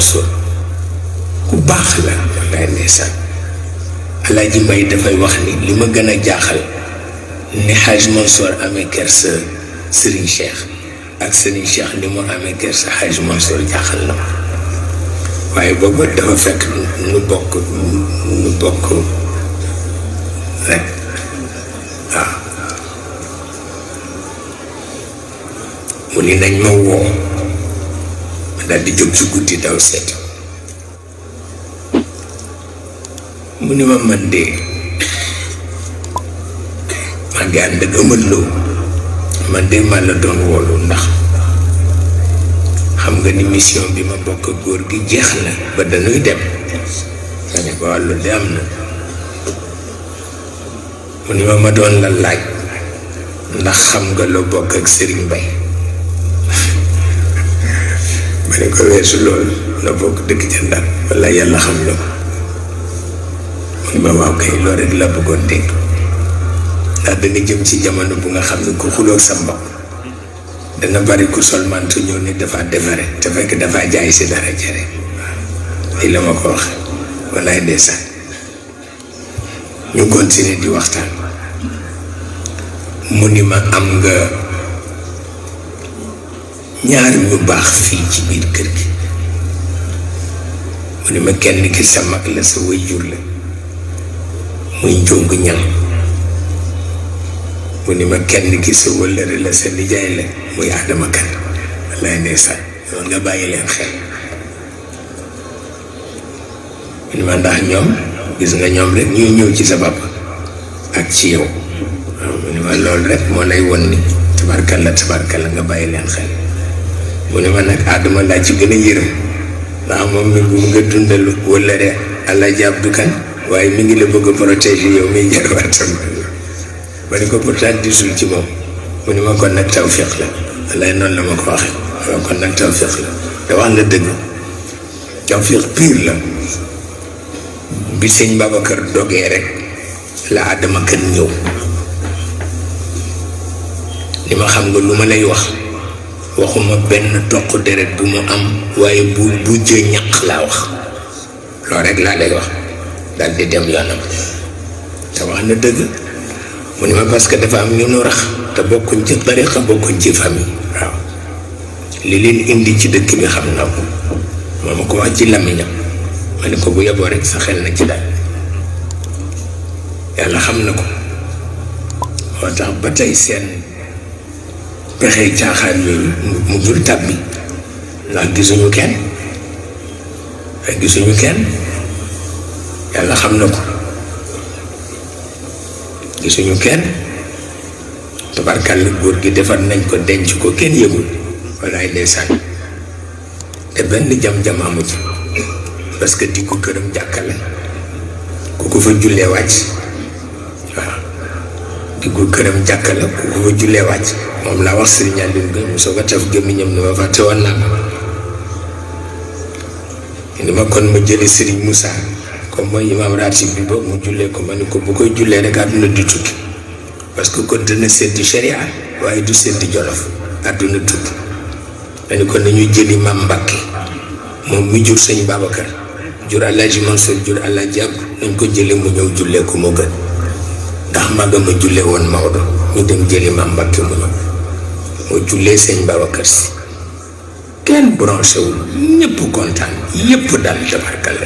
Mansour ku baax la wallaay ndeysaan. Alaaji Mbay dafay wax ni li ma gën a jaaxal ni Haj Mansour amee kersa Serigne Cheikh ak Serigne Cheikh ni mu amee kersa Haj Mansour jaaxal na ma waaye boobu dafa fekk nu bokk rek waaw. mu ni nañ ma woo ma daal di jóg ci guddi daw seet mu ni ma man de maa ngi ànd ak Amad Lo man de maa la doon woolu ndax xam nga ni mission bi ma bokk góor gi jeex na ba dañuy dem ma ne ko wàllu de am na mu ni ma doon la laaj ndax xam nga loo bokk ak Serigne Mbaye ma ne ko weesu loolu la bokk dëkk ca Ndar walla yàlla xam na ko mu ni ma waaw kay loolu rek la bëggoon dégg ndax danga jëm ci jamono bu nga xam ne ku xuloo sa mbokk dana bari ku sol mantu ñëw ni dafa defare te fekk dafa jaay si dara jare waaw lii la ma ko wax wallaay ndeysaan. ñu continuer di waxtaan mu ni ma am nga ñaar ñu baax fii ci biir kër gi mu ni ma kenn ki sa mag la sa waajur la muy njóngu ñam mu ni ma kenn ki sa wëllëre la sa nijaay la muy Adama Kan wallaay ndeysaan yoon nga bàyyi leen xel mu ni ma ndax ñoom gis nga ñoom rek ñuy ñëw ci sa papa ak ci yow waaw mu ni ma loolu rek moo lay won ni tabarkalla nga bàyyi leen xel mu ni ma nag Adama laa ci gën a yërëm ndax moom mi ngi nga dundal wëllëre Alaaji Abdu Kan waaye mi ngi la bëgg a protéger yow miy jarwaatam ma ni ko pourtant disul ci moom mu ni ma kon nag tawfiq la wallaay noonu la ma ko waxee waaw kon nag tawfiq la te wax na dëgg tawfiq pire la. bi sëñ Babacar dogee rek la Adama Kan ñëw li ma xam nga lu ma lay wax waxuma benn toq deret bu mu am waaye bu jë ñaq laa wax loolu rek laa lay wax daal di dem yoonam te wax na dëgg mu ni ma parce que dafa am ñu nu rax te bokkuñ ci tariqa bokkuñ ci famille waaw li leen indi ci dëkk bi xam na ko moo ma ko wax ci làmmiñam ma ne ko bu yeboo rek sa xel na ci daal yàlla xam na ko moo tax ba tey seen pexe caaxaan yooyu mu jur tàbbi ndax gisuñu kenn yàlla xam na ko gisuñu kenn tabarkàlla góor gi defar nañ ko denc ko kenn yëgul walaay ndeysaan te benn jam-jam amu ci parce que diggu këram jàkkale ku ko fa jullee wàcc waaw diggu këram jàkkale ku ko fa jullee wàcc moom laa wax Sëriñ Aliou Gueye mu soog a taf gémmiñam ni ma fàtte woon naa ko ni ma kon ma jële Sëriñ Moussa comme mooy imaam ratib bi boobu mu jullee ko ma ni ko bu koy jullee rek àdduna di tukki parce que kon dana seddi sharia waaye du seddi jolof àdduna tukki ma ni ko nañu jëli Maam Mbàkke moom mi jur sëñ Babacar jur Alaaji Mansour jur Alaaji Abdu nañ ko jële mu ñëw jullee ko moo gën ndax maga ma jullee woon Maodo ñu dem jëli Maam Mbàkke mu ñëw moo jullee sëñ Babacar Si kenn branché wul ñëpp kontaan yëpp daal tabarkalla